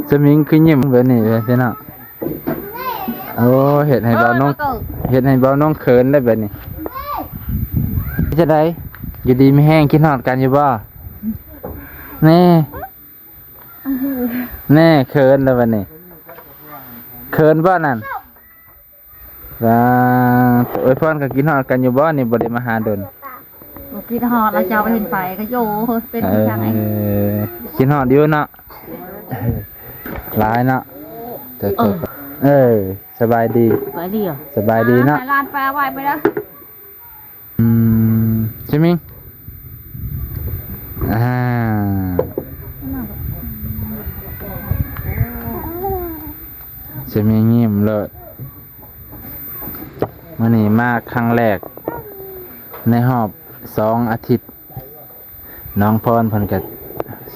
ສະມິງຄືຍິ້ມແບບນີ້ເລີຍພີ່ນ້ອງ. ໂອ້ ເຮັດໃຫ້ບ່າວນົງ ເຮັດໃຫ້ບ່າວນົງເຂີນໄດ້ບາດນີ້. ເຮັດຈັ່ງໃດ? ຢູ່ດີມີແຮງ ຄິດຮອດກັນຢູ່ບໍ່? ແນ່ ແນ່ ເຂີນແລ້ວບາດນີ້. ເຂີນບໍ່ນັ້ນ? ວ່າ ອວຍພອນກໍຄິດຮອດກັນຢູ່ບໍ່ນີ້ ບໍ່ໄດ້ມາຫາດົນ? ບໍ່ຄິດຮອດລະ ເຈົ້າເຫັນໄປກໍໂຍ ເປັນ ເອີ ຈັ່ງໃດ? ຄິດຮອດຢູ່ເນາະ. ຫຼາຍເນາະ. ເອີ ເອີ ສະບາຍດີ ສະບາຍດີເນາະ. ຫຼານໄປເອົາໄວ້ໄປເດີ. ອືມ ຊິມິງ ອ່າ ຊິມິງຍິ້ມໂລດ. ມື້ນີ້ມາຄັ້ງແລກໃນຮອບສອງອາທິດ. ນ້ອງພອນເພິ່ນກໍ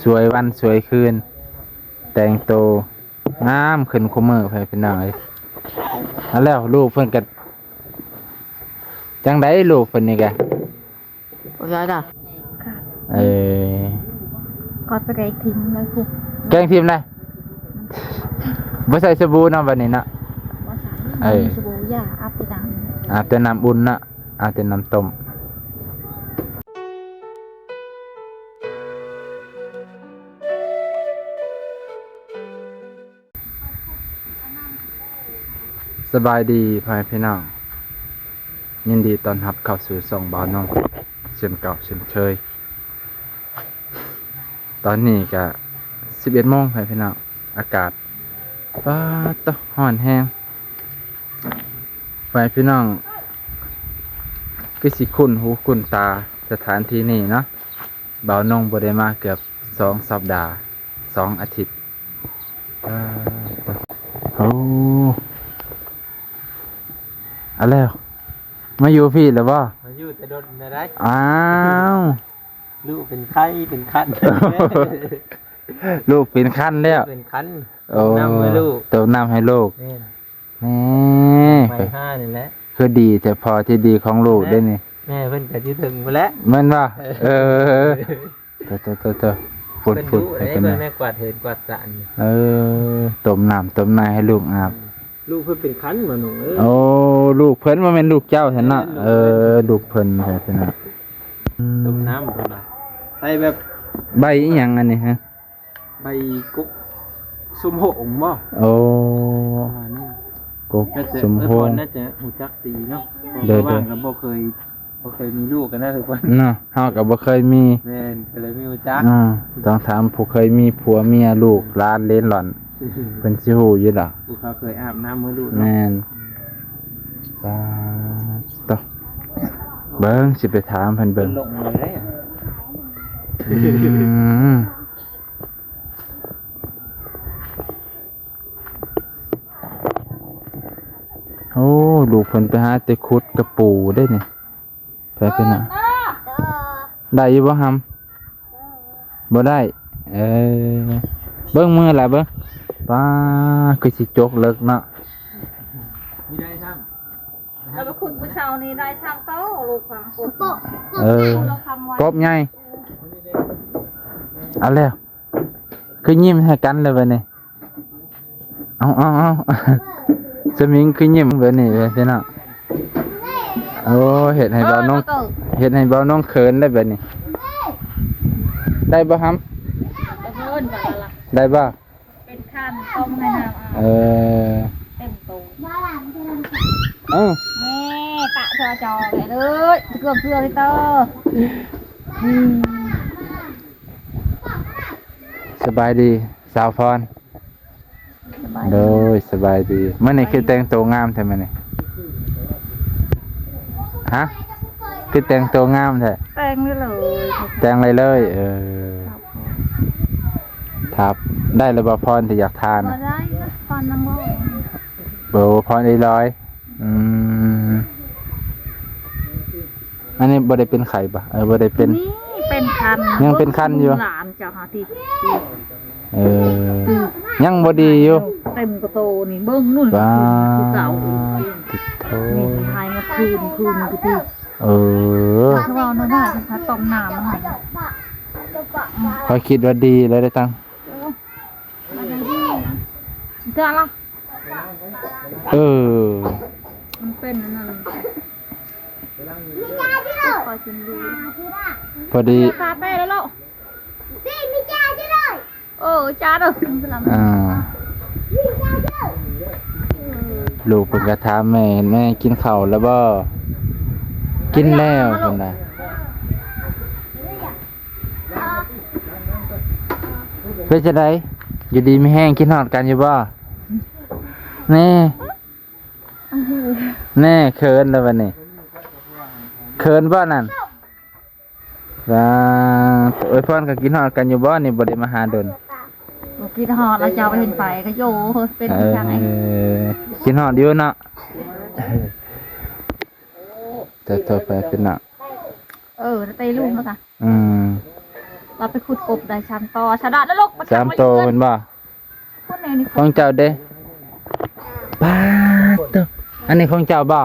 ສວຍວັນສວຍຄືນ ແຕ່ງໂຕງາມຂຶ້ນຄູ່ມື້ ພີ່ນ້ອງເອີຍ. ເອົາແລ້ວ ລູກເພິ່ນກໍ ຈັ່ງໃດ ລູກເພິ່ນນີ້ກະ ບໍ່ໄດ້ດອກ. ເອີ ກອດໄປໄກຖິ້ມແລ້ວພຸ້ນ ແກງຖິ້ມໄດ້. ບໍ່ໃສ່ສະບູເນາະ ບັດນີ້ເນາະ. ບໍ່ໃສ່ ເອີ ມີສະບູ ຢ່າ ອາບແຕ່ນ້ຳ ອາບແຕ່ນ້ຳອຸ່ນເນາະ ອາບແຕ່ນ້ຳຕົ້ມ. ສະບາຍດີພໍ່ແມ່ພີ່ນ້ອງ ຍິນດີຕ້ອນຮັບເຂົ້າສູ່ຊ່ອງບ່າວນົງເຊັ່ນເກົ່າເຊັ່ນເຄີຍ. ຕອນນີ້ກະສິບເອັດໂມງ ພໍ່ແມ່ພີ່ນ້ອງ ອາກາດ ປາດໂທ້ ຮ້ອນແຮງ. ພໍ່ແມ່ພີ່ນ້ອງຄືຊິຄຸ້ນຫູຄຸ້ນຕາສະຖານທີ່ນີ້ເນາະ. ບ່າວນົງບໍ່ໄດ້ມາເກືອບສອງສັບດາ ສອງອາທິດ. ປາດໂທ້ ໂອ້ ເອົາແລ້ວ ມາຢູ່ພີ້ແລ້ວບໍ່? ມາຢູ່ແຕ່ດົນແລ້ວໃດ໋. ອ້າວ ລູກເປັນໄຂ້ເປັນຄັນ ລູກເປັນຄັນແລ້ວ ເປັນຄັນ. ໂອ້ ຕົ້ມນ້ຳໃຫ້ລູກ ຕົ້ມນ້ຳໃຫ້ລູກ. ແມ່ນ ແໝ ໄປຫານີ້ແຫຼະ ຄືດີແທ້ ພໍ່ທີ່ດີຂອງລູກເດ້ນີ້. ແມ່ເພິ່ນກໍຢູ່ເທິງພຸ້ນແຫຼະ ແມ່ນບໍ່? ເອີ ເອີ ໂຕໆໆໆ ພຸ້ນໆ ເພິ່ນດຸເດ້ ເພິ່ນ ເພິ່ນແມ່ກວາດເຮືອນກວາດຊານ. ເອີ ຕົ້ມນ້ຳຕົ້ມໃນໃຫ້ລູກອາບ. ອືມ ລູກເພິ່ນເປັນຄັນ ໝໍໜຸ່ງເອີຍ. ໂອ້ ລູກເພິ່ນ ບໍ່ແມ່ນລູກເຈົ້າຊັ້ນເນາະ. ແມ່ນ ເອີ ລູກເພິ່ນ ລູກເພິ່ນ ເພິ່ນເນາະ. ອືມ ຕົ້ມນ້ຳເພິ່ນວ່າ ໃສ່ແບບ ໃບອີ່ຫຍັງອັນນີ້ຮະ? ໃບກົກສົມໂຮງບໍ່? ໂອ້ ວ່ານັ້ນ ກົກສົມໂຮງ. ເອື້ອຍພອນໜ້າຈະຮູ້ຈັກດີເນາະ ເພາະວ່າກໍບໍ່ເຄີຍ ບໍ່ເຄີຍມີລູກກັນນະທຸກຄົນເນາະ. ເຮົາກໍບໍ່ເຄີຍມີ ແມ່ນ ກໍເລີຍບໍ່ຮູ້ຈັກ. ອ່າ ຕ້ອງຖາມຜູ້ເຄີຍມີຜົວເມຍ ລູກຫຼານເລນຫຼອນ ເພິ່ນຊິຮູ້ຢູ່ດອກ ຜູ້ເຂົາເຄີຍອາບນ້ຳໃຫ້ລູກເນາະ. ແມ່ນ ປາດໂທ້ ເບິ່ງ ຊິໄປຖາມເພິ່ນເບິ່ງ. ເພິ່ນລົງມາເລີຍ ອືມ. ໂອ້ ລູກເພິ່ນໄປຫາແຕ່ຂຸດກະປູເດ້ນີ້. ໄປເພິ່ນນະ ໄດ້ຢູ່ບໍ່ຫຳ? ບໍ່ໄດ້. ເອີ ເບິ່ງມືລະເບິ່ງ. ປ້າ ຄືຊິຈົກເລິກເນາະ. ມີໄດ້ຊ້ຳ ແລ້ວໄປຂຸດມື້ເຊົ້ານີ້ໄດ້ສາມໂຕ ລູກຂອງກົບ. ເອີ ກົບໃຫຍ່. ເອົາແລ້ວ ຄືຍິ້ມໃຫ້ກັນແລ້ວບັດນີ້. ເອົາໆໆ ສະມິງຄືຍິ້ມແບບນີ້ເລີຍພີ່ນ້ອງ. ໂອ້ ເຮັດໃຫ້ບ່າວນົງ ເອີ ເຮັດໃຫ້ບ່າວນົງເຂີນໄດ້ບັດນີ້. ໄດ້ບໍ່ຫຳ? ໄດ້ບໍ່? ເປັນຄັນ ຕ້ອງໃຫ້ນ້ຳອາບ. ເອີ ເຕັມໂຕ. ເອີ ແມ່ ປະເທື່ອຈອງເລີຍ ເກືອບເທື່ອເຕີ. ອືມ ສະບາຍດີສາວພອນ. ສະບາຍດີ ໂດຍ ສະບາຍດີ. ມື້ນີ້ຄືແຕ່ງໂຕງາມແທ້ມື້ນີ້? ຮະ? ຄືແຕ່ງໂຕງາມແທ້? ແຕ່ງໄດ້ເລີຍ ແຕ່ງໄດ້ເລີຍ. ເອີ ຄັບ ໄດ້ແລ້ວບໍ່ພອນທີ່ຢາກຖາມ? ບໍ່ໄດ້ນະ ພອນນາງລອຍ. ໂອ້ ພອນອີລອຍ. ອືມ ອັນນີ້ບໍ່ໄດ້ເປັນໄຂ້ບໍ່? ເອີ ບໍ່ໄດ້ເປັນ. ນີ້ເປັນຄັນ ຍັງເປັນຄັນຢູ່. ຫຼານເຈົ້າຫາຕິດ. ເອີ ຍັງບໍ່ດີຢູ່ ເຕັມກະໂຕນີ້ ເບິ່ງນຸ່ນ ປາດ ຄືເກົ່າອີກ. ໂອ້ ນີ້ໃຫ້ມາຄືນ ຄືນກະຕິ. ເອີ ເວົ້າໜ້ອຍໆ ຕ້ອງນ້ຳມັນ. ຂ້ອຍຄິດວ່າດີແລ້ວເດ້ຕັງ. ເອີ ມັນຍັງດີ ເທື່ອລະ ເອີ ມັນເປັນອັນນັ້ນ ຂ້ອຍຈົນດີ ພໍດີ ກາເຟແລ້ວເນາະ ເອີ ຈາເດີ ອ່າ ລູກເພິ່ນກໍຖາມແມ່ ແມ່ກິນເຂົ້າແລ້ວບໍ່? ກິນແລ້ວເພິ່ນວ່າ. ເປັນຈັ່ງໃດ? ຢູ່ດີມີແຮງ ຄິດຮອດກັນຢູ່ບໍ່? ແນ່ ແນ່ ເຂີນແລ້ວບັດນີ້ ເຂີນບໍ່ນັ້ນ? ວ່າ ອວຍພອນກໍຄິດຮອດກັນຢູ່ບໍ່ນີ້ ບໍ່ໄດ້ມາຫາດົນ? ບໍ່ຄິດຮອດລະ ເຈົ້າໄປເຫັນໄປກໍຢູ່ ເປັນ ເອີ ຈັ່ງໃດ? ຄິດຮອດຢູ່ເນາະ. ແຕ່ຕໍ່ໄປເປັນນະ ເອີ ແຕ່ລຸງແລ້ວກະ ອືມ ລາວໄປຂຸດກົບໄດ້ສາມໂຕ ສະດະນະລົກ ສາມໂຕເພິ່ນບໍ່? ຄົນໃດນີ້ ຂອງເຈົ້າເດ້? ປາດໂຕ ອັນນີ້ຂອງເຈົ້າບໍ່?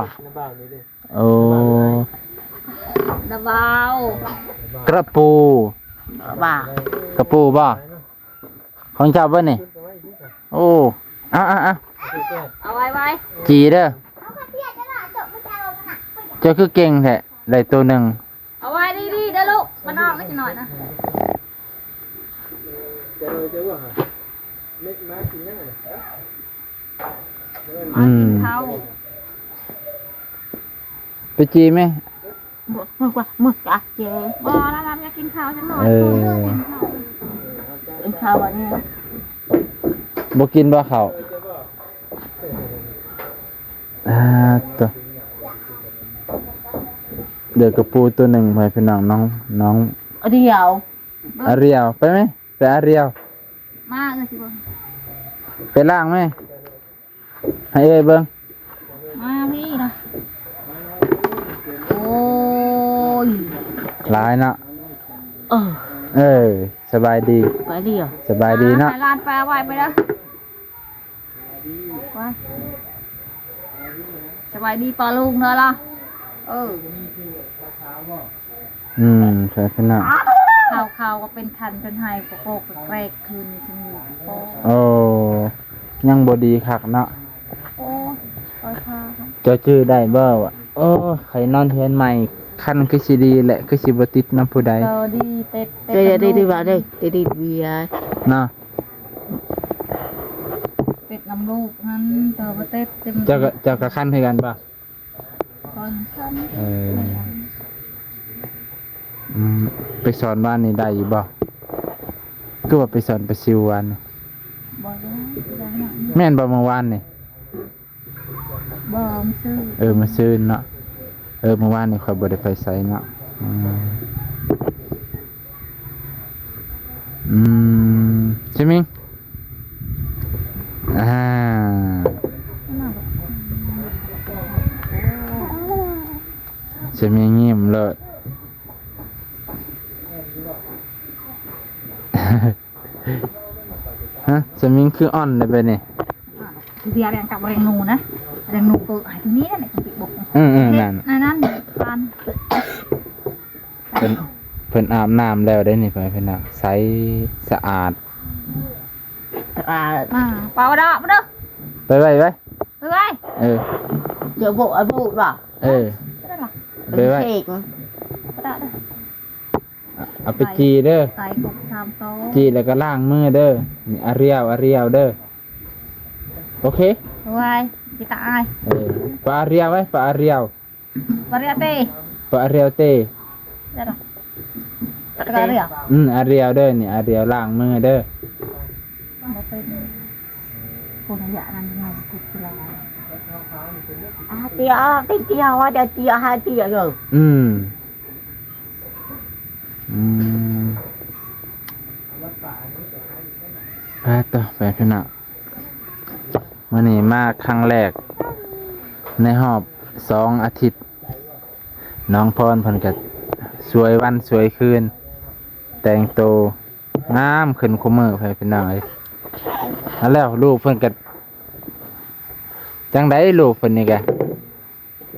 ໂອ້ ນະບ່າວ ກະປູ ວ່າ ກະປູບໍ່? ຂອງເຈົ້າບໍ່ນີ້? ໂອ້ ເອົາ ເອົາ ເອົາ ເອົາໄວ້ ໄວ້ ຈີເດີ ເຈົ້າຄືເກັ່ງແທ້ ໄດ້ໂຕໜຶ່ງ ເອົາໄວ້ດີໆເດີລູກ ມານອກໄດ້ຈັກໜ້ອຍນະ ອືມ ເຂົ້າ ໄປຈີແມະ. ບໍ່ ມື້ກວ່າ ມື້ກະເຈ ບໍ່ລະ ລະຢາກກິນເຂົ້າຈັກໜ້ອຍ ເອີ ກິນເຂົ້າ ກິນເຂົ້າອັນນີ້ ບໍ່ກິນບໍ່ເຂົ້າ? ອ່າ ໂຕ ເດີກະປູໂຕໜຶ່ງ ໃຫ້ພີ່ນ້ອງ ນ້ອງ ນ້ອງ ອາດຽວ ອາດຽວ ໄປໄໝ? ໄປອາດຽວ ມາ ເອີ ຊິເບິ່ງ ໄປລ້າງໄໝ? ໃຫ້ເອື້ອຍເບິ່ງ ມາພີ້ນະ ໂອ້ຍ ຫຼາຍເນາະ ເອີ ເອີ ສະບາຍດີ ສະບາຍດີ ສະບາຍດີເນາະ ໃຫ້ຫຼານໄປເອົາໄວ້ໄປເດີ ໄປ ສະບາຍດີປ້າລຸງເດີລະ ເອີ. ອືມ ໃຊ່ພີ່ນ້ອງ ເຂົາ ເຂົາກໍເປັນຄັນເປັນໄຮ ກະໂກກກະແກກຄືນນີ້ ໂອ້ ຍັງບໍ່ດີຄັກເນາະ ໂອ້ ເຈົ້າຈື່ໄດ້ບໍ່ວ່າ ໂອ້ ໄຂ້ນອນເຮືອນໃໝ່ ຄັນຄືຊິດີແຫຼະ ຄືຊິບໍ່ຕິດນຳຜູ້ໃດ ເຈົ້າດີເຕັດ ເຕັດ ເຈົ້າຢ່າໄດ້ວ່າເດີ ເຕັດເວຍ ເນາະ ເຕັດນຳລູກຫັ້ນ ເຈົ້າບໍ່ເຕັດ ເຈົ້າກໍ ເຈົ້າກໍຄັນຄືກັນບໍ່? ເອີ ອືມ ໄປສອນວານນີ້ໄດ້ຢູ່ບໍ່? ຄືວ່າໄປສອນປາຊິວວານນີ້ ບໍ່ໄດ້ ແມ່ນບໍ່ ມື້ວານນີ້? ບໍ່ ມື້ຊືນ ເອີ ມື້ຊືນເນາະ ເອີ ມື້ວານນີ້ຂ້ອຍບໍ່ໄດ້ໄປໃສເນາະ ອືມ. ອືມ ຊິມິງ ອ່າ ຊິມິງຍິ້ມໂລດ ຮະ ຊິມິງຄືອ່ອນແລ້ວບາດນີ້ ດຽວແລງກັບແລງໜູນະ ແລງໜູເປີໃຫ້ທີ່ນີ້ນະ ອືມໆ ນັ້ນ ນັ້ນ ນັ້ນ ເພິ່ນ ເພິ່ນອາບນ້ຳແລ້ວເດ້ນີ້ ເພິ່ນ ເພິ່ນນະ ໃສສະອາດ ສະອາດ ມາ ເປົ່າດອກມາເດີ ໄປໄວ້ໄວ້ ໄປໄວ້ ເອີ ດຽວໂບກ ເອົາໂບກວ່າ ເອີ ໄປໄວ້ ເອົາໄປຈີ່ເດີ ໃສ່ກົບສາມໂຕ ຈີ່ແລ້ວກໍລ້າງມືເດີ ນີ້ອາຣຽວ ອາຣຽວເດີ ໂອເຄ ໄວ້ ກິຕາອາຍ ເອີ ປາອາຣຽວໄວ້ ປາອາຣຽວ ປາເຣຍເຕ ປາເຣຍເຕ ເດີ ປາເຣຍ ອືມ ອາຣຽວເດີ ນີ້ອາຣຽວລ້າງມືເດີ ບໍ່ເປັນ ຄົນລະຢ່າງນັ້ນ ອາຕຽ ຕິຕຽ ວ່າຈະຕຽ ຫາຕຽເດີ ອືມ ອືມ ໄປຕໍ່ ໄປພີ່ນ້ອງ ມື້ນີ້ມາຄັ້ງແລກໃນຮອບສອງອາທິດ ນ້ອງພອນເພິ່ນກະສວຍວັນສວຍຄືນ ແຕ່ງໂຕງາມຂຶ້ນຄູ່ມື້ ພີ່ນ້ອງເອີຍ ແລ້ວລູກເພິ່ນກະ ຈັ່ງໃດລູກເພິ່ນນີ້ກະ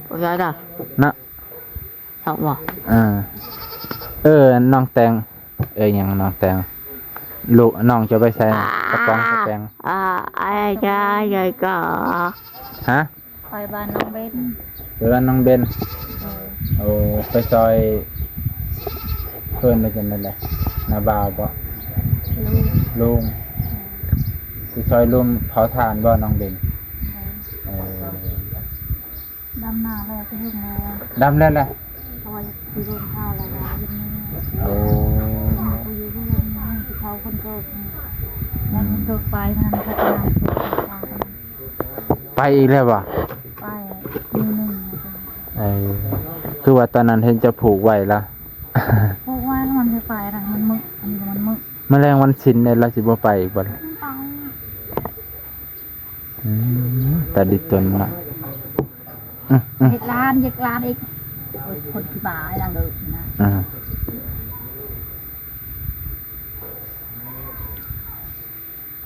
ບໍ່ໄດ້ດອກ ເນາະ ເອົາບໍ່ ເອີ ເອີ ນ້ອງແຕງ ເອີ ຫຍັງ ນ້ອງແຕງ ລູກນ້ອງຈະໄປໃສ? ກະປ໋ອງກະແປງ. ອ່າ ອ້າຍຈ້າ ຍາຍກໍ ຮະ? ໄປບ້ານນ້ອງເບັນ. ໄປບ້ານນ້ອງເບັນ. ໂດຍ. ໂອ້ ໄປຊ່ອຍ ເພິ່ນວ່າຈັ່ງໃດລະ? ນ້າບ່າວບໍ? ລຸງ. ລຸງ. ໄປຊ່ອຍລຸງເຜົາຖ່ານບໍ ນ້ອງເບັນ? ໂດຍ. ເອີ ດຳນາແລ້ວ ຄືເຖິງແລ້ວ. ດຳແລ້ວລະ? ເພາະວ່າຊິລົງເຂົ້າແລ້ວ ເຮັດແນວ. ໂອ້ ຜູ້ຢູ່ເຮືອນ ຜູ້ເຖົ້າຄົນເກີກ ອືມ ຍັງເກີກໄປນັ້ນ ພັດນາ ໄປອີກແລ້ວບໍ? ໄປມື້ໜຶ່ງ. ເອີ ຄືວ່າຕອນນັ້ນເຫັນເຈົ້າຜູກໄວ້ລະ? ຜູກໄວ້ແລ້ວມັນຊິໄປລະ ມັນມື້ ອັນນີ້ມັນມື້ ມະແລງວັນສິນເດ້ ລາວຊິບໍ່ໄປອີກບໍລະ? ໄປ. ອືມ ຕາດິຕົນເນາະ. ອືມ ອືມ ເຮັດລ້ານ ເຮັດລ້ານອີກ. ໂອ້ຍ ຄົນຂີ້ບາຍລະເລີຍນະ. ອື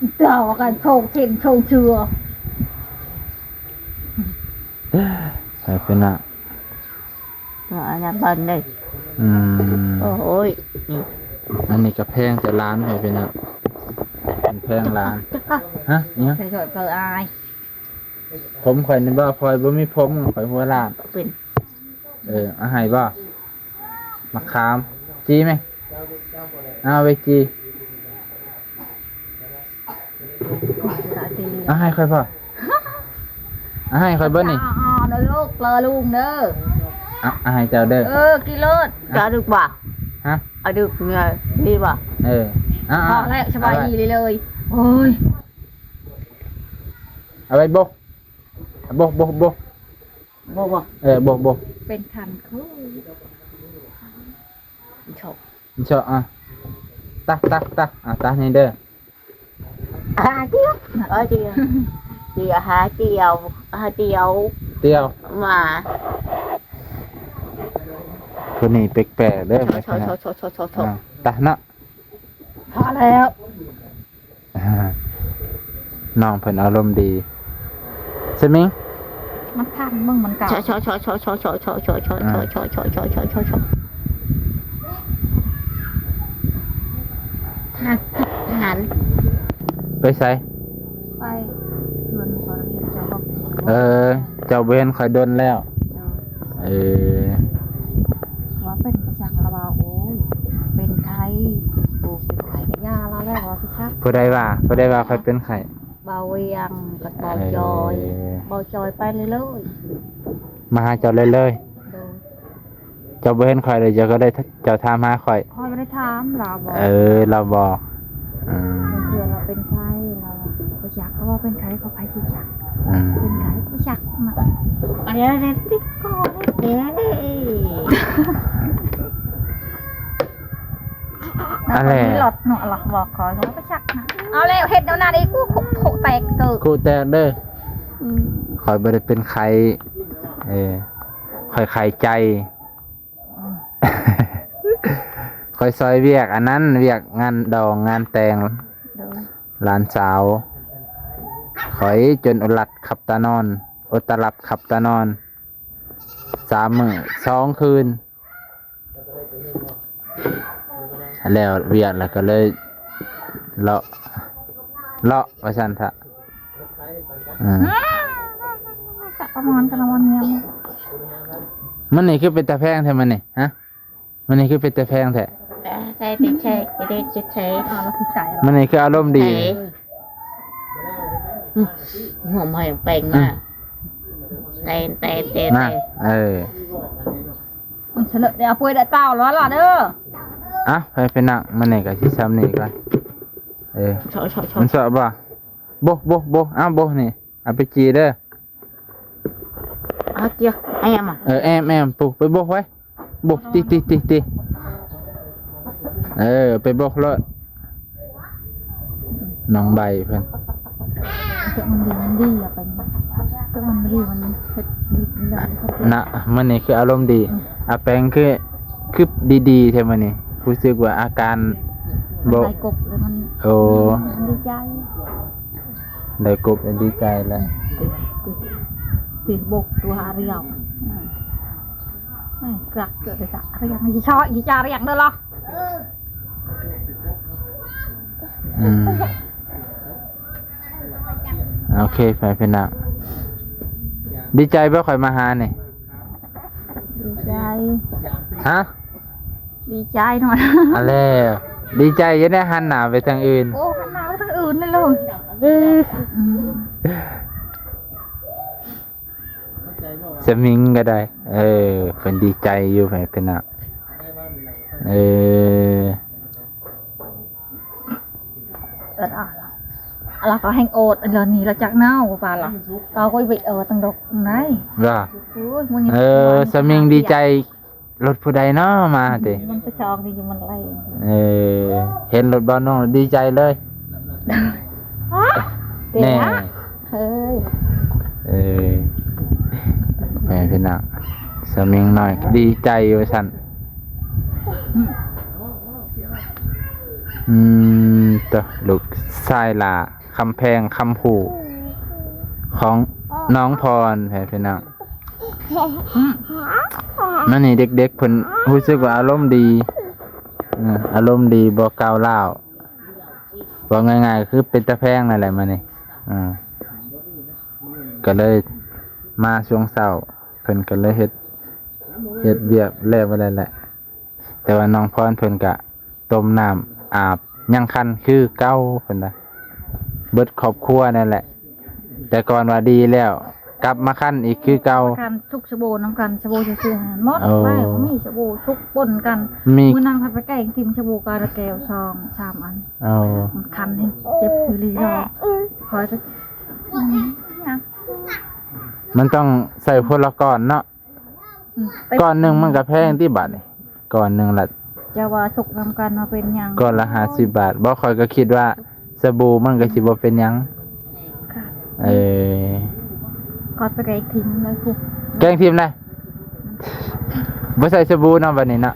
ມ ເຈົ້າກັນໂຊງເຂັມໂຊງເຊືອ ໃຫ້ເພິ່ນນະ. ກໍອັນນັ້ນເພິ່ນເດ້. ອືມ ໂອ້ຍ ນີ້ ອັນນີ້ກໍແພງແຕ່ຫຼານໃຫ້ເພິ່ນນະ. ເພິ່ນແພງຫຼານ. ຮະ? ອີຫຍັງ? ໃສ່ຊ່ອຍເປີອາຍ. ຜົມຂ້ອຍນີ້ບໍ່ ຂ້ອຍບໍ່ມີຜົມ ຂ້ອຍຫົວລ້ານ. ເປັນ ເອີ ເອົາໃຫ້ບໍ່? ໝາກຂາມ ຈີ່ໄໝ? ເອົາໄວ້ຈີ່. ເອົາໃຫ້ຂ້ອຍບໍ່? ເອົາໃຫ້ຂ້ອຍເບິ່ງນີ້. ເອົາເດີລູກ ເລີລຸງເດີ. ເອົາ ເອົາໃຫ້ເຈົ້າເດີ. ເອີ ກິນໂລດ. ເອົາ ເອົາດຶກບໍ່? ຮະ? ເອົາດຶກເນຍ ດີບໍ່? ເອີ ເອົາ ເອົາ ພໍແລ້ວ ສະບາຍດີເລີຍ. ໂອ້ຍ ເອົາໄວ້ບົກ ບົກ ບົກ ບົກ ບົກບໍ່? ເອີ ບົກ ບົກ ເປັນຄັນຄື ເຊາະ ເຊາະ. ອ່ະ ຕັກ ຕັກ ຕັກ ອ່ະ ຕັກນີ້ເດີ. ຫາຕຽວ ເອີ ຕຽວ ຕຽວ ຫາຕຽວ ຫາຕຽວ ຕຽວ ມາ. ຄົນນີ້ແປກໆເດີ. ເຊາະ ເຊາະ ເຊາະ ເຊາະ ອ່າ ຕັກເນາະ. ພໍແລ້ວ. ນ້ອງເພິ່ນອາລົມດີ. ສະມິງ ມັນທັນເບິ່ງມັນກະ ເຊາະ ເຊາະ ເຊາະ ເຊາະ. ທ່ານ ທ່ານ ໄປໃສ? ໄປເຮືອນພໍ່ລະເພັດເຈົ້າ. ເອີ ເຈົ້າບໍ່ເຫັນຂ້ອຍດົນແລ້ວ. ເອີ ວ່າເປັນປະຈັກລະວ່າ ໂອ້ຍ ເປັນໄຂ້. ໂອ້ ເປັນໄຂ້ກະຢ່າລະແລ້ວ ວ່າປະຈັກ. ຜູ້ໃດວ່າ ຜູ້ໃດວ່າຂ້ອຍເປັນໄຂ້? ບ່າວວຽງກັບບ່າວຈອຍ. ເອີ ບ່າວຈອຍໄປເລີຍໆ ມາຫາເຈົ້າເລີຍໆ. ໂດຍ. ເຈົ້າບໍ່ເຫັນຂ້ອຍເລີຍ ເຈົ້າກໍໄດ້ ເຈົ້າຖາມຫາຂ້ອຍ. ຂ້ອຍບໍ່ໄດ້ຖາມ ລາວບອກ. ເອີ ລາວບອກ. ອືມ ເພື່ອລາວເປັນໄຂ້ ລາວບໍ່ຈັກ ເຂົາວ່າເປັນໄຂ້ ເຂົາໃຜຊິຈັກ. ອືມ ເປັນໄຂ້ບໍ່ຈັກນະ. ອັນນີ້ຕິດຄໍເດ້. ອັນແຫຼະ ມີຫຼອດເນາະ ລະບອກຂໍ ລະບໍ່ຈັກນະ. ເອົາແລ້ວ ເຮັດແນວນັ້ນອີກ ກູຄຸ ຄຸແຕກເກີ ຄຸແຕກເດີ. ອືມ ຂ້ອຍບໍ່ໄດ້ເປັນໄຂ້ ເອີ ຂ້ອຍໄຂ້ໃຈ. ຂ້ອຍຊ່ອຍວຽກອັນນັ້ນ ວຽກງານດອງງານແຕ່ງ ໂດຍ ຫຼານສາວຂ້ອຍ ຈົນອົດຫຼັບຂັບຕານອນ ອົດຕະຫຼັບຂັບຕານອນ ສາມມື້ສອງຄືນ. ແລ້ວວຽກແລ້ວກໍເລີຍເລາະ ເລາະວ່າຊັ້ນທະ. ອືມ ປະມານ ປະມານຍາມ. ມື້ນີ້ຄືເປັນຕາແພງແທ້ມື້ນີ້ ຮະ? ມື້ນີ້ຄືເປັນຕາແພງແທ້? ໃສ່ ເປັນໃສ່ ເປັນເດັກ ເປັນໃສ່ ມື້ນີ້ຄືອາລົມດີ. ຫົວໃໝ່ແປງມາ ອືມ ແຕນ ແຕນ ແຕນ ນະ ເອີ. ມັນສະເລີດ ໄດ້ເອົາປ່ວຍໄດ້ເຕົ້າແລ້ວລະເດີ. ເອົ້າ ໄປ ໄປນັ່ງ ມື້ນີ້ກໍຊິຊ່ຳນີ້ກ່ອນ. ເອີ ເຊາະ ເຊາະ ເຊາະ ມັນເຊາະບໍ່? ໂບະ ໂບະ ໂບະ ເອົາ ໂບະນີ້ ເອົາໄປຈີ່ເດີ. ເອົາເຈ້ຍ ແອມ ເອີ ແອມ ແອມ ປຸ ໄປໂບະໄວ້ ໂບະ ຕິ ຕິ ຕິ ຕິ ເອີ ໄປໂບະໂລດ. ນ້ອງໃບເພິ່ນ ເຈົ້າມັນດີ ມັນດີ ເອົາໄປ ເຈົ້າມັນດີ ມັນເຮັດດີ ນະ ມື້ນີ້ຄືອາລົມດີ. ອືມ ອາແປງຄື ຄືດີໆແທ້ມື້ນີ້ ຮູ້ສຶກວ່າອາການບໍ່ ໄດ້ກົບແລ້ວມັນ ໂອ້ ມັນດີໃຈ ໄດ້ກົບແລ້ວດີໃຈແລ້ວ. ຕິ ຕິ ຕິບົກຕົວຮຽວ ອືມ ກລັກເກີດຈາກຮຽງ ຊິຊໍ ຊິຈາຮຽງເດີລະ. ອືມ ໂອເຄ ໄປພີ່ນ້ອງ ດີໃຈບໍ່ຂ້ອຍມາຫານີ້? ດີໃຈ ຮະ? ດີໃຈເນາະ ອັນແລ້ວ ດີໃຈຈັ່ງໄດ້ຫັນໜ້າໄປທາງອື່ນ. ໂອ້ ຫັນໜ້າໄປທາງອື່ນເລີຍ ອືມ ສະມິງກໍໄດ້ ເອີ ເພິ່ນດີໃຈຢູ່ ໃຫ້ເພິ່ນນະ ເອີ ເອີ ລາວກໍແຮ່ງໂອດ ອັນນີ້ລະຈັກເນົາປານລະ ເຂົາກໍໄປເອີຕັງດອກໄນ ວ່າ ໂອ້ຍ ເອີ ສະມິງດີໃຈ ລົດຜູ້ໃດເນາະມາຕິ ມັນໄປຊອກນີ້ຢູ່ມັນໄລ່ ເອີ ເຫັນລົດບ່າວນົງດີໃຈເລີຍ ແນ່ ເຮີ້ຍ ເອີ ແມ່ພີ່ນ້ອງ ສະມິງນ້ອຍດີໃຈວ່າຊັ້ນ ອືມ ໂຕ ລູກຊາຍຫຼ້າ ຄຳແພງ ຄຳພູ ຂອງນ້ອງພອນ ແມ່ພີ່ນ້ອງ. ອືມ ມານີ້ເດັກໆ ເພິ່ນຮູ້ສຶກວ່າອາລົມດີ ເອີ ອາລົມດີ ບໍ່ກ້າວຮ້າວ ເວົ້າງ່າຍໆ ຄືເປັນຕາແພງນັ້ນແຫຼະມານີ້ ເອີ ກໍເລີຍມາຊ່ວງເຊົ້າ ເພິ່ນກໍເລີຍເຮັດ ເຮັດວຽກແລ້ວໄວ້ແລ້ວແຫຼະ. ແຕ່ວ່ານ້ອງພອນເພິ່ນກະຕົ້ມນ້ຳອາບຍັງຄັນຄືເກົ່າເພິ່ນວ່າ ເບິດຄອບຄົວນັ້ນແຫຼະ ແຕ່ກ່ອນວ່າດີແລ້ວ ກັບມາຄັນອີກຄືເກົ່າ ຄັນຊຸກສະໂບນຳກັນ ສະໂບຊື່ໆ ຫັ້ນໝົດ ໂອ້ ໄປບໍ່ມີສະໂບຊຸກປົນກັນ ມີ ມື້ນັ້ນຂ້ອຍໄປແກງຖິ້ມສະໂບກາລະແກ້ວສອງສາມອັນ ໂອ້ ມັນຄັນແຮງເຈັບອີ່ຫຼີດອກ ຂ້ອຍກໍ ມັນຕ້ອງໃສ່ຄົນລະກ້ອນເນາະ. ອືມ ກ້ອນໜຶ່ງມັນກໍແພງຕິບາດນີ້ ກ້ອນໜຶ່ງລະ ຈະວ່າສຸກນຳກັນມາເປັນຫຍັງ ກ້ອນລະຫ້າສິບບາດ ບໍ່ ຂ້ອຍກໍຄິດວ່າສະບູມັນກໍຊິບໍ່ເປັນຫຍັງ ເອີ ກໍໄປແກງຖິ້ມເລີຍພຸ້ນ ແກງຖິ້ມນະ ບໍ່ໃສ່ສະບູເນາະ ບາດນີ້ເນາະ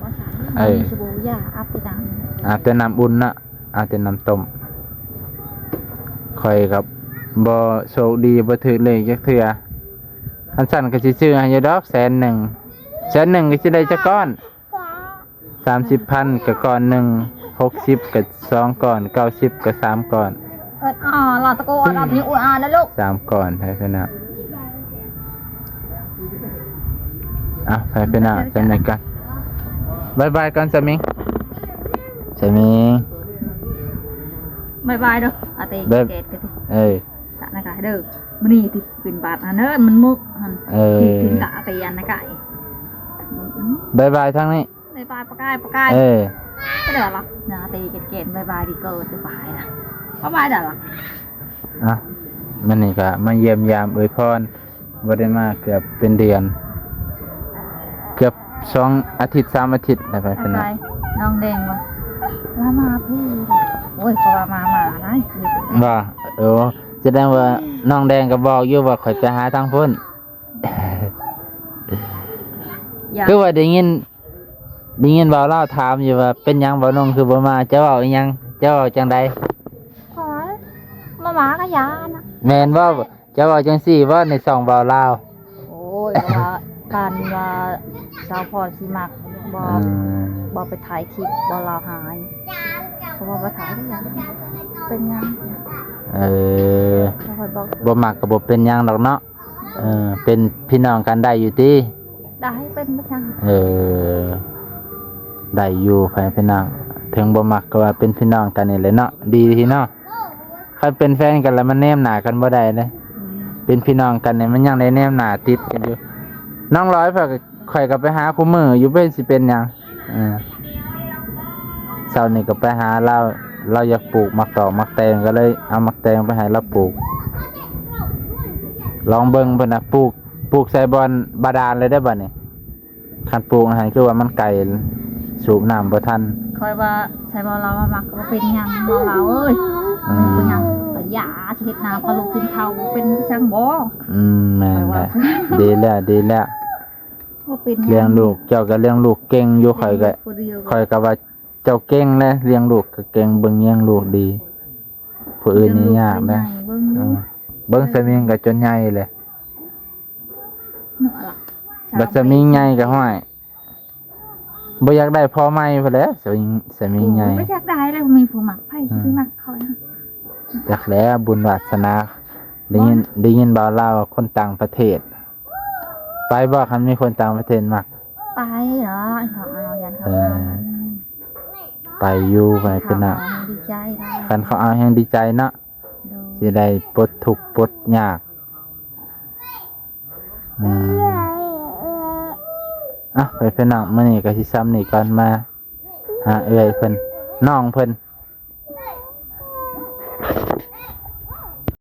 ບໍ່ໃສ່ ເອີ ສະບູຢ່າ ອາບແຕ່ນ້ຳ ອາບແຕ່ນ້ຳອຸ່ນເນາະ ອາບແຕ່ນ້ຳຕົ້ມ ຂ້ອຍກໍບໍ່ໂຊກດີ ບໍ່ຖືກເລກຈັກເທື່ອ. ຄັນຊັ້ນກໍຊິຊື້ໃຫ້ຢູ່ດອກແສນໜຶ່ງ ແສນໜຶ່ງກໍຊິໄດ້ຈັກກ້ອນ ສາມສິບພັນກໍກ້ອນໜຶ່ງ ຫົກສິບກໍສອງກ້ອນ ເກົ້າສິບກໍສາມກ້ອນ ເອີ ອ່າ ລາຕະໂກ ອ່າ ລາຕະໂກ ອ່າ ນະລູກ ສາມກ້ອນ ໃຫ້ເພິ່ນນະ ອ່ະ ໃຫ້ເພິ່ນນະ ຈຳໄດ້ກັນ ບາຍບາຍກ່ອນ ສາມີ ສາມີ ບາຍບາຍເດີ ອາເຕ ບາຍ ເກດກັນຕິ ເອີ ສະນະກາເດີ ມື້ນີ້ຕິ ຂຶ້ນບາດຫັ້ນເດີ ມັນມຸກຫັ້ນ ເອີ ຂຶ້ນກະໄປອັນນະກາຍ ບາຍບາຍທາງນີ້ ບາຍບາຍປະກາຍ ປະກາຍ ເອີ ກະເດີລະ ນາເຕເກດໆ ບາຍບາຍດີເກີດ ບາຍບາຍລະ ບາຍບາຍເດີລະ ອ່ະ ມື້ນີ້ກະມາຢ້ຽມຢາມເອື້ອຍພອນ ບໍ່ໄດ້ມາເກືອບເປັນເດືອນ ເກືອບສອງອາທິດ ສາມອາທິດແລ້ວ ໄປ ໄປ ພີ່ນ້ອງ ນ້ອງແດງວ່າ ລາມາພີ້ ໂອ້ຍ ກໍວ່າມາ ມາໄດ໋ ວ່າ ໂອ້ ສະແດງວ່ານ້ອງແດງກໍບອກຢູ່ວ່າຂ້ອຍໄປຫາທາງພຸ້ນ ຢ່າ ຄືວ່າໄດ້ຍິນ ໄດ້ຍິນບ່າວລາວຖາມຢູ່ວ່າ ເປັນຫຍັງບ່າວນົງຄືບໍ່ມາ ເຈົ້າເວົ້າອີ່ຫຍັງ ເຈົ້າເວົ້າຈັ່ງໃດ? ໂອ້ຍ ບໍ່ມາກໍຢ່ານະ ແມ່ນບໍ່? ເຈົ້າເວົ້າຈັ່ງຊີ້ບໍ່ໃນຊ່ອງບ່າວລາວ? ໂອ້ຍ ເພາະວ່າປານວ່າສາວພອນຊິມັກບໍ່ ອືມ ບໍ່ໄປຖ່າຍຄລິບ ບ່າວລາວຫາຍ ເພາະວ່າບໍ່ຖ່າຍກໍຢ່າ ເປັນຫຍັງ ເອີ ບໍ່ມັກກໍບໍ່ເປັນຫຍັງດອກເນາະ. ເອີ ເປັນພີ່ນ້ອງກັນໄດ້ຢູ່ຕິ? ໄດ້ ເປັນປະຈຳ ເອີ ໄດ້ຢູ່ ພໍ່ແມ່ພີ່ນ້ອງ ເຖິງບໍ່ມັກກໍວ່າເປັນພີ່ນ້ອງກັນນີ້ແຫຼະເນາະ ດີເນາະ ຄັນເປັນແຟນກັນແລ້ວມັນແນມໜ້າກັນບໍ່ໄດ້ເດ້ ອືມ ເປັນພີ່ນ້ອງກັນນີ້ມັນຍັງໄດ້ແນມໜ້າຕິດກັນຢູ່ ນ້ອງລອຍ ຂ້ອຍກໍໄປຫາຄູ່ມື້ຢູ່ ເພິ່ນຊິເປັນຫຍັງ? ເອີ ເຊົ້ານີ້ກໍໄປຫາລາວ ລາວຢາກປູກໝາກຕອກໝາກແຕງ ກໍເລີຍເອົາໝາກແຕງໄປໃຫ້ລາວປູກ ລອງເບິ່ງເພິ່ນນະ ປູກ ປູກໃສ່ບ່ອນບາດານເລີຍເດີ້ບາດນີ້ ຄັນປູກໃຫ້ຄືວ່າມັນໄກ ສູບນ້ຳບໍ່ທັນ ຂ້ອຍວ່າໃສ່ບ່ອນລາວມາມັກກໍບໍ່ເປັນຫຍັງ ບ່ອນລາວເອີຍ ອືມ ບໍ່ເປັນຫຍັງ ຢາຊິເຮັດນາພາລູກກິນເຂົ້າ ເປັນຫຍັງບໍ່? ອືມ ແມ່ນແຫຼະ ດີແລ້ວ ດີແລ້ວ ບໍ່ເປັນຫຍັງ ລ້ຽງລູກ ເຈົ້າກໍລ້ຽງລູກເກັ່ງຢູ່ ຂ້ອຍກໍ ຂ້ອຍກໍວ່າເຈົ້າເກັ່ງແຫຼະ ລ້ຽງລູກກໍເກັ່ງ ເບິ່ງລ້ຽງລູກດີ ຜູ້ອື່ນນີ້ຍາກນະ ເບິ່ງສະມິງກໍຈົນໃຫຍ່ແຫຼະ ບັດສະມິງໃຫຍ່ກໍຫ້ອຍ ບໍ່ຢາກໄດ້ຜົວໃໝ່ພຸ້ນແຫຼະ ສາມີ ສາມີໃຫຍ່. ບໍ່ຢາກໄດ້ແລ້ວ ບໍ່ມີຜູ້ມັກ ໃຜຊິໄປມັກຂ້ອຍ? ຈັກແຫຼະ ບຸນວາສະໜາ. ໄດ້ຍິນ ໄດ້ຍິນບ່າວລາວວ່າຄົນຕ່າງປະເທດ ໄປບໍ່ ຄັນມີຄົນຕ່າງປະເທດມັກ? ໄປເນາະ ເຂົາເອົາ ຢ້ານເຂົາເອົາ. ເອີ ໄປຢູ່ ໄປເປັນນະ ເຂົາເອົາແຮງດີໃຈໄດ໋. ຄັນເຂົາເອົາແຮງດີໃຈເນາະ. ໂດຍ ຊິໄດ້ປົດທຸກປົດຍາກ. ອືມ ອ່ະ ໄປພີ່ນ້ອງ ມື້ນີ້ກໍຊິຊ່ຳນີ້ກ່ອນ ມາຫາເອື້ອຍເພິ່ນ ນ້ອງເພິ່ນ.